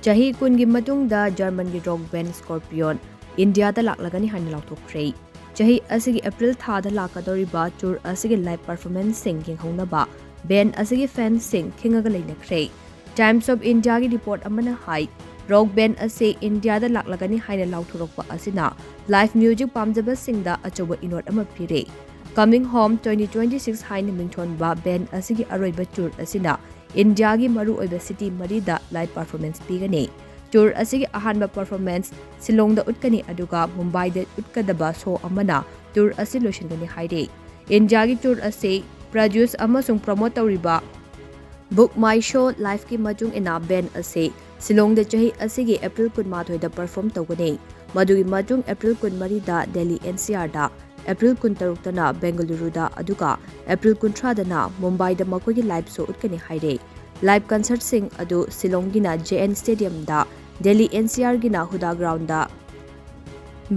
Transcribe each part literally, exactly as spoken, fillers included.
ꯆꯍꯤ ꯀꯨꯟꯒꯤ ꯃꯇꯨꯡꯗ ꯖꯔꯃꯟꯒꯤ ꯔꯣꯛ ꯕꯦꯟ ꯁ꯭ꯀꯣꯔꯄꯤꯌꯣꯟ ꯏꯟꯗꯤꯌꯥꯗ ꯂꯥꯛꯂꯒꯅꯤ ꯍꯥꯏꯅ ꯂꯥꯎꯊꯣꯛꯈ꯭ꯔꯦ꯫ ꯆꯍꯤ ꯑꯁꯤꯒꯤ ꯑꯦꯄ꯭ꯔꯤꯜ ꯊꯥꯗ ꯂꯥꯛꯀꯗꯧꯔꯤꯕ ꯇꯨꯔ ꯑꯁꯤꯒꯤ ꯂꯥꯏꯚ ꯄꯔꯐꯣꯔꯃꯦꯟꯁꯁꯤꯡ ꯌꯦꯡꯍꯧꯅꯕ ꯕꯦꯟ ꯑꯁꯤꯒꯤ ꯐꯦꯟꯁꯁꯤꯡ ꯈꯤꯡꯉꯒ ꯂꯩꯅꯈ꯭ꯔꯦ꯫ ꯇꯥꯏꯝꯁ ꯑꯣꯐ ꯏꯟꯗꯤꯌꯥꯒꯤ ꯔꯤꯄꯣꯔꯠ ꯑꯃꯅ ꯍꯥꯏ, ꯔꯣꯛ ꯕꯦꯟ ꯑꯁꯤ ꯏꯟꯗꯤꯌꯥꯗ ꯂꯥꯛꯂꯒꯅꯤ ꯍꯥꯏꯅ ꯂꯥꯎꯊꯣꯔꯛꯄ ꯑꯁꯤꯅ ꯂꯥꯏꯚ ꯃ꯭ꯌꯨꯖꯤꯛ ꯄꯥꯝꯖꯕꯁꯤꯡꯗ ꯑꯆꯧꯕ ꯏꯅꯣꯠ ꯑꯃ ꯄꯤꯔꯦ꯫ Coming Home twenty twenty-six ꯍꯥꯏꯅ ꯃꯤꯡꯊꯣꯟꯕ ꯕꯦꯟ ꯑꯁꯤꯒꯤ ꯑꯔꯣꯏꯕ ꯇꯨꯔ ꯑꯁꯤꯅ ꯏꯟꯗꯤꯌꯥꯒꯤ ꯃꯔꯨꯑꯣꯏꯕ ꯁꯤꯇꯤ ꯃꯔꯤꯗ ꯂꯥꯏꯚ ꯄꯔꯐꯣꯔꯃꯦꯟꯁ ꯄꯤꯒꯅꯤ꯫ ꯇꯨꯔ ꯑꯁꯤꯒꯤ ꯑꯍꯥꯟꯕ ꯄꯔꯐꯣꯔꯃꯦꯟꯁ ꯁꯤꯂꯣꯡꯗ ꯎꯠꯀꯅꯤ, ꯑꯗꯨꯒ ꯃꯨꯝꯕꯥꯏꯗ ꯎꯠꯀꯗꯕ ꯁꯣ ꯑꯃꯅ ꯇꯨꯔ ꯑꯁꯤ ꯂꯣꯏꯁꯤꯟꯒꯅꯤ ꯍꯥꯏꯔꯤ꯫ ꯏꯟꯗꯤꯌꯥꯒꯤ ꯇꯨꯔ ꯑꯁꯤ ꯄ꯭ꯔꯗ꯭ꯌꯨꯁ ꯑꯃꯁꯨꯡ ꯄ꯭ꯔꯃꯣꯠ ꯇꯧꯔꯤꯕ ꯕꯨꯛ ꯃꯥꯏ ꯁꯣ ꯂꯥꯏꯚꯀꯤ ꯃꯇꯨꯡ ꯏꯟꯅ ꯕꯦꯟ ꯑꯁꯤ ꯁꯤꯂꯣꯡꯗ ꯆꯍꯤ ꯑꯁꯤꯒꯤ ꯑꯦꯄ꯭ꯔꯤꯜ ꯀꯨꯟꯃꯥꯊꯣꯏꯗ ꯄꯔꯐꯣꯔꯝ ꯇꯧꯒꯅꯤ꯫ ꯃꯗꯨꯒꯤ ꯃꯇꯨꯡ ꯑꯦꯄ꯭ꯔꯤꯜ ꯀꯨꯟꯃꯔꯤꯗ ꯗꯦꯜꯂꯤ ꯑꯦꯟ ꯁꯤ ꯑꯥꯔꯗ, ꯑꯦꯄ꯭ꯔꯤꯜ ꯀꯨꯟꯇꯔꯨꯛꯇꯅ ꯕꯦꯡꯒꯂꯨꯔꯨꯗ, ꯑꯗꯨꯒ ꯑꯦꯄ꯭ꯔꯤꯜ ꯀꯨꯟꯊ꯭ꯔꯥꯗꯅ ꯃꯨꯝꯕꯥꯏꯗ ꯃꯈꯣꯏꯒꯤ ꯂꯥꯏꯚ ꯁꯣ ꯎꯠꯀꯅꯤ ꯍꯥꯏꯔꯦ꯫ ꯂꯥꯏꯚ ꯀꯟꯁꯔꯠꯁꯤꯡ ꯑꯗꯨ ꯁꯤꯂꯣꯡꯒꯤꯅ ꯖꯦ ꯑꯦꯟ ꯁ꯭ꯇꯦꯗꯤꯌꯝꯗ, ꯗꯦꯜꯂꯤ ꯑꯦꯟ ꯁꯤ ꯑꯥꯔꯒꯤꯅ ꯍꯨꯗꯥ ꯒ꯭ꯔꯥꯎꯟꯗ,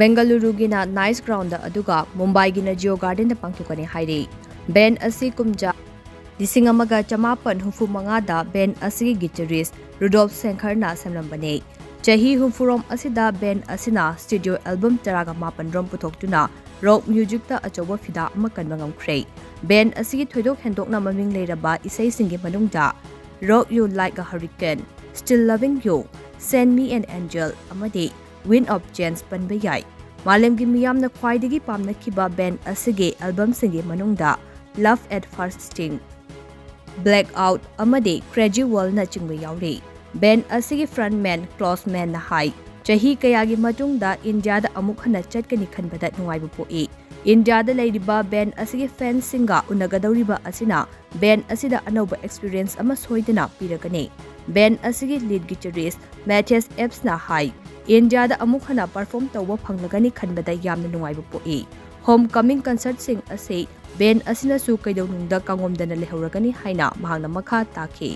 ꯕꯦꯡꯒꯂꯨꯔꯨꯒꯤꯅ ꯅꯥꯏꯁ ꯒ꯭ꯔꯥꯎꯟꯗ, ꯑꯗꯨꯒ ꯃꯨꯝꯕꯥꯏꯒꯤꯅ ꯖꯤꯑꯣ ꯒꯥꯔꯗꯦꯟꯗ ꯄꯥꯡꯊꯣꯛꯀꯅꯤ ꯍꯥꯏꯔꯤ꯫ ꯕꯦꯟ ꯑꯁꯤ ꯀꯨꯝꯖꯥ ꯂꯤꯁꯤꯡ ꯑꯃꯒ ꯆꯃꯥꯄꯟ ꯍꯨꯝꯐꯨ ꯃꯉꯥꯗ ꯕꯦꯟ ꯑꯁꯤꯒꯤ ꯒꯤꯇꯔꯤꯁ ꯔꯨꯗꯣꯜꯐ ꯁꯦꯡꯈꯔꯅ ꯁꯦꯝꯂꯝꯕꯅꯤ꯫ ꯆꯍꯤ ꯍꯨꯝꯐꯨꯔꯣꯝ ꯑꯁꯤꯗ ꯕꯦꯟ ꯑꯁꯤꯅ ꯁ꯭ꯇꯨꯗꯤꯑꯣ ꯑꯦꯜꯕꯝ ꯇꯔꯥꯒ ꯃꯥꯄꯟꯔꯣꯝ ꯄꯨꯊꯣꯛꯇꯨꯅ ꯔꯣꯛ ꯃ꯭ꯌꯨꯖꯤꯛꯇ ꯑꯆꯧꯕ ꯐꯤꯗꯥ ꯑꯃ ꯀꯟꯕ ꯉꯝꯈ꯭ꯔꯦ꯫ ꯕꯦꯟ ꯑꯁꯤꯒꯤ ꯊꯣꯏꯗꯣꯛ ꯍꯦꯟꯗꯣꯛꯅ ꯃꯃꯤꯡ ꯂꯩꯔꯕ ꯏꯁꯩꯁꯤꯡꯒꯤ ꯃꯅꯨꯡꯗ Rock You Like a Hurricane, Still Loving You, Send Me an Angel ꯑꯃꯗꯤ Wind of Change ꯄꯟꯕ ꯌꯥꯏ꯫ ꯃꯥꯂꯦꯝꯒꯤ ꯃꯤꯌꯥꯝꯅ ꯈ꯭ꯋꯥꯏꯗꯒꯤ ꯄꯥꯝꯅꯈꯤꯕ ꯕꯦꯟ ꯑꯁꯤꯒꯤ ꯑꯦꯜꯕꯝꯁꯤꯡꯒꯤ ꯃꯅꯨꯡꯗ Love at First Sting, Blackout ꯑꯃꯗꯤ Crazy Worldꯅꯆꯤꯡꯕ ꯌꯥꯎꯔꯤ꯫ ꯕꯦꯟ ꯑꯁꯤꯒꯤ ꯐ꯭ꯔꯟꯠꯃꯦꯟ ꯀ꯭ꯂꯣꯁꯃꯦꯟꯅ ꯍꯥꯏ, ꯆꯍꯤ ꯀꯌꯥꯒꯤ ꯃꯇꯨꯡꯗ ꯏꯟꯗꯤꯌꯥꯗ ꯑꯃꯨꯛ ꯍꯟꯅ ꯆꯠꯀꯅꯤ ꯈꯟꯕꯗ ꯅꯨꯡꯉꯥꯏꯕ ꯄꯣꯛꯏ꯫ ꯏꯟꯗꯤꯌꯥꯗ ꯂꯩꯔꯤꯕ ꯕꯦꯟ ꯑꯁꯤꯒꯤ ꯐꯦꯟꯁꯁꯤꯡꯒ ꯎꯅꯒꯗꯧꯔꯤꯕ ꯑꯁꯤꯅ ꯕꯦꯟ ꯑꯁꯤꯗ ꯑꯅꯧꯕ ꯑꯦꯛꯁꯄꯤꯔꯤꯌꯦꯟꯁ ꯑꯃ ꯁꯣꯏꯗꯅ ꯄꯤꯔꯒꯅꯤ꯫ ꯕꯦꯟ ꯑꯁꯤꯒꯤ ꯂꯤꯗ ꯒꯤꯇꯔꯤꯁ ꯃꯦꯊꯤꯌꯁ ꯑꯦꯞꯁꯅ ꯍꯥꯏ, ꯏꯟꯗꯤꯌꯥꯗ ꯑꯃꯨꯛ ꯍꯟꯅ ꯄꯔꯐꯣꯔꯝ ꯇꯧꯕ ꯐꯪꯂꯒꯅꯤ ꯈꯟꯕꯗ ꯌꯥꯝꯅ ꯅꯨꯡꯉꯥꯏꯕ ꯄꯣꯛꯏ꯫ ꯍꯣꯝ ꯀꯃꯤꯡ ꯀꯟꯁꯔꯠꯁꯤꯡ ꯑꯁꯤ ꯕꯦꯟ ꯑꯁꯤꯅꯁꯨ ꯀꯩꯗꯧꯅꯨꯡꯗ ꯀꯥꯡꯉꯣꯝꯗꯅ ꯂꯩꯍꯧꯔꯒꯅꯤ ꯍꯥꯏꯅ ꯃꯍꯥꯛꯅ ꯃꯈꯥ ꯇꯥꯈꯤ꯫